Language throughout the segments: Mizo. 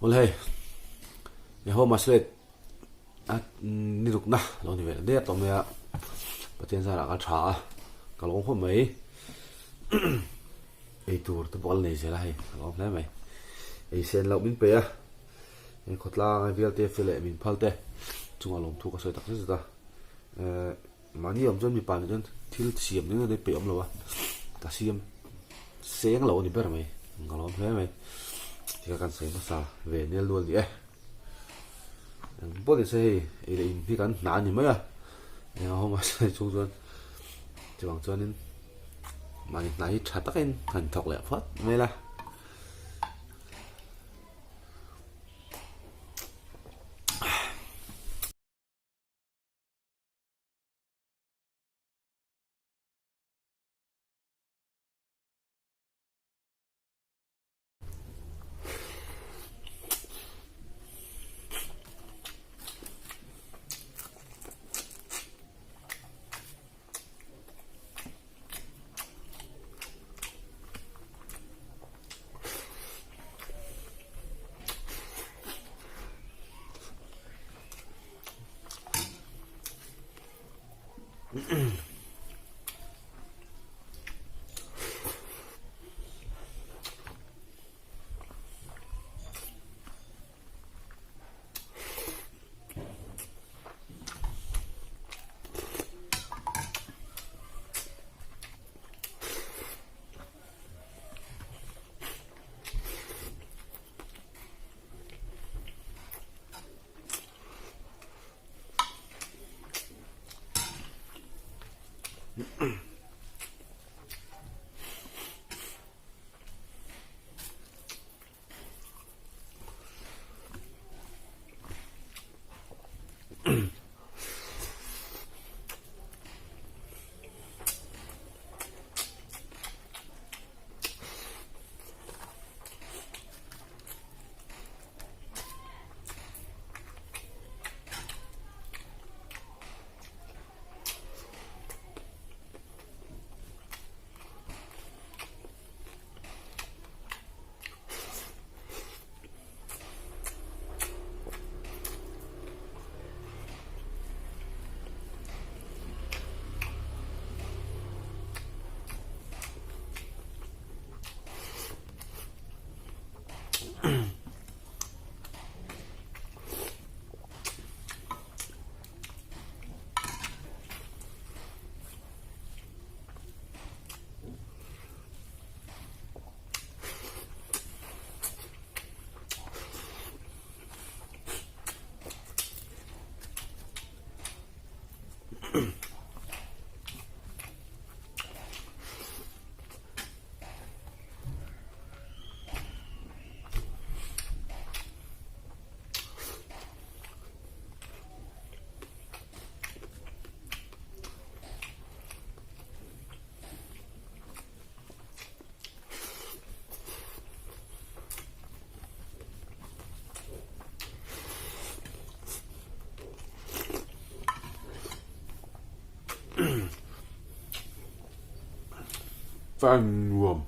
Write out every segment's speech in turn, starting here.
Awle hei, Yehova Maslet a ni rukna lo ni ve der tawh mai a, Pathian zarah ka tha a, ka lawm khawp mai. Ei tur te pawh ka la nei zel a hei, ka lawm hle mai. Ei sen loh min pe a, hei khawtlang vial te leh min phal te chungah lawmthu ka sawi tak zet zet a. Mahni awm chuan mipa nih chuan thil siam ding deuh peih awm lo a, ka siam seng lo a ni ber mai, ka lawm hle mai. Tikha kan sawi hmasa ve nel nual ni e. Eng pawh ni se hei ei leh in hi kan hna a ni mai a, eng a hawng a sawi chhung chuan chuvang chuanin mahni hna hi tha takin han thawk leh phawt mai la. Fan nuam.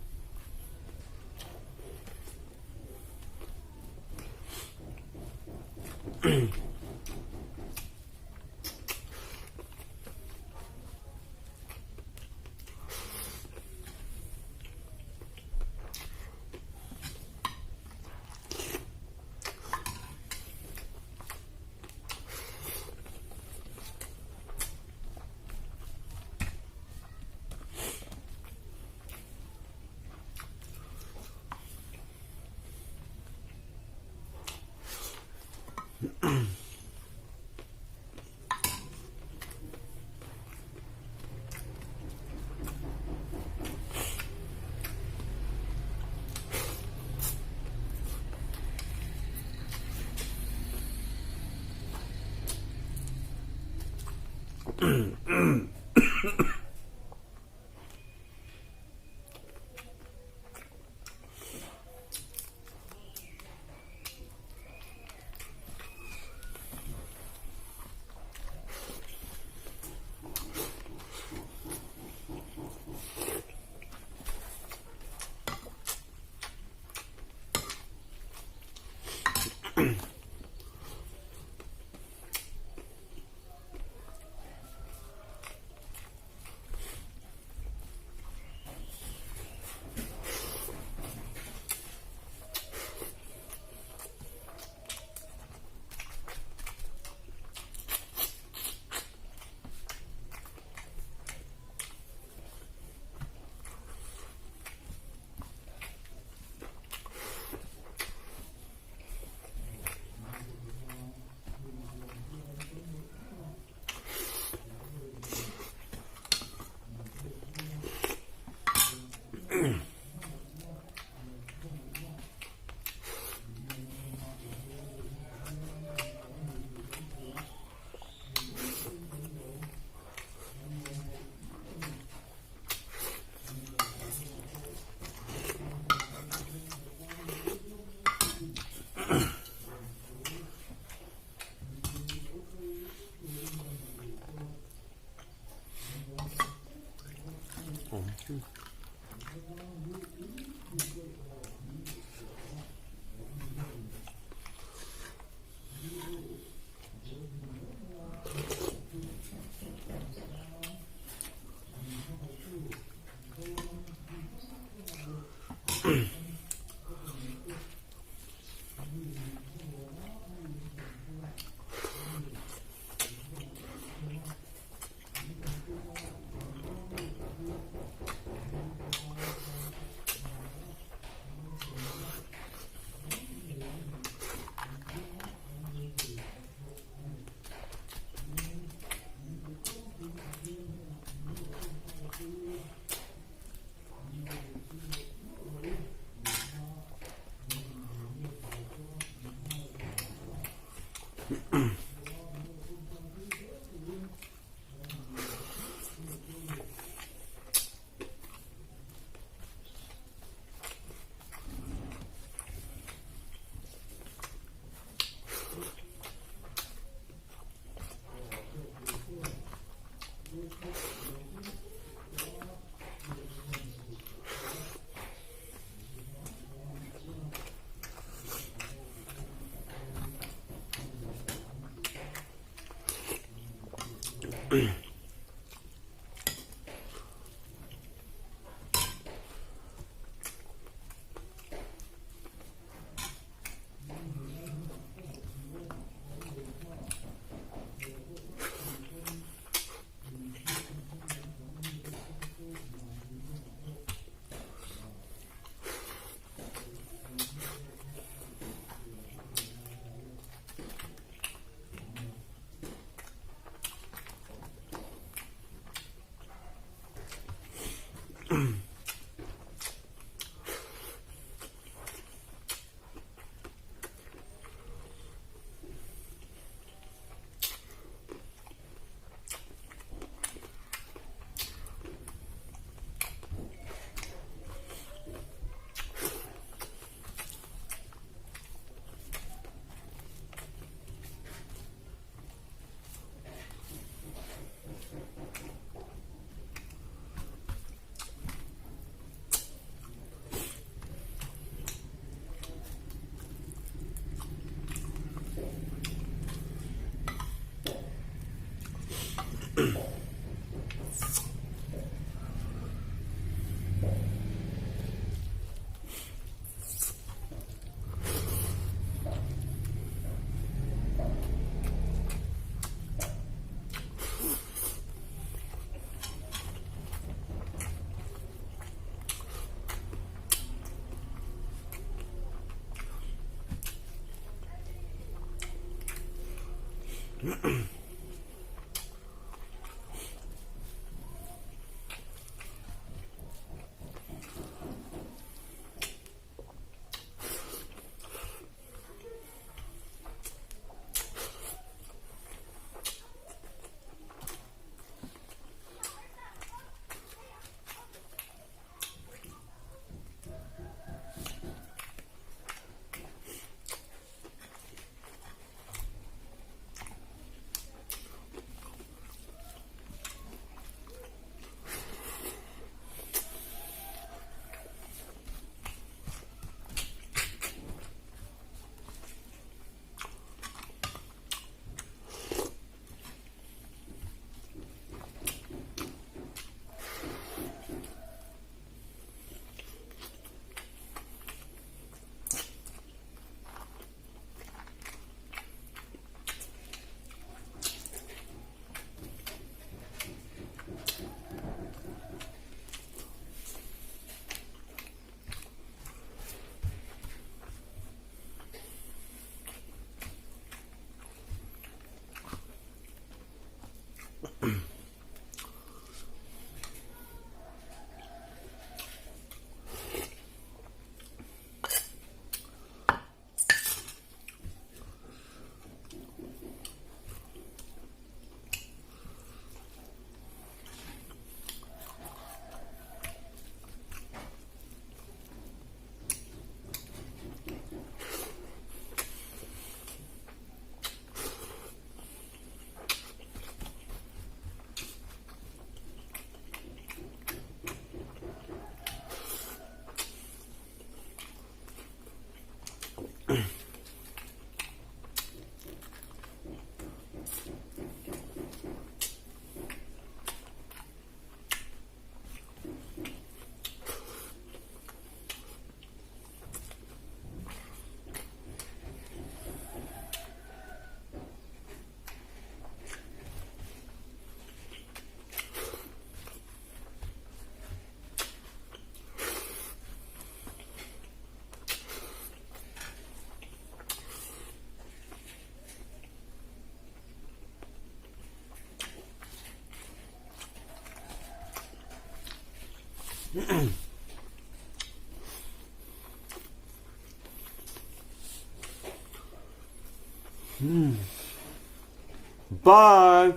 Bye!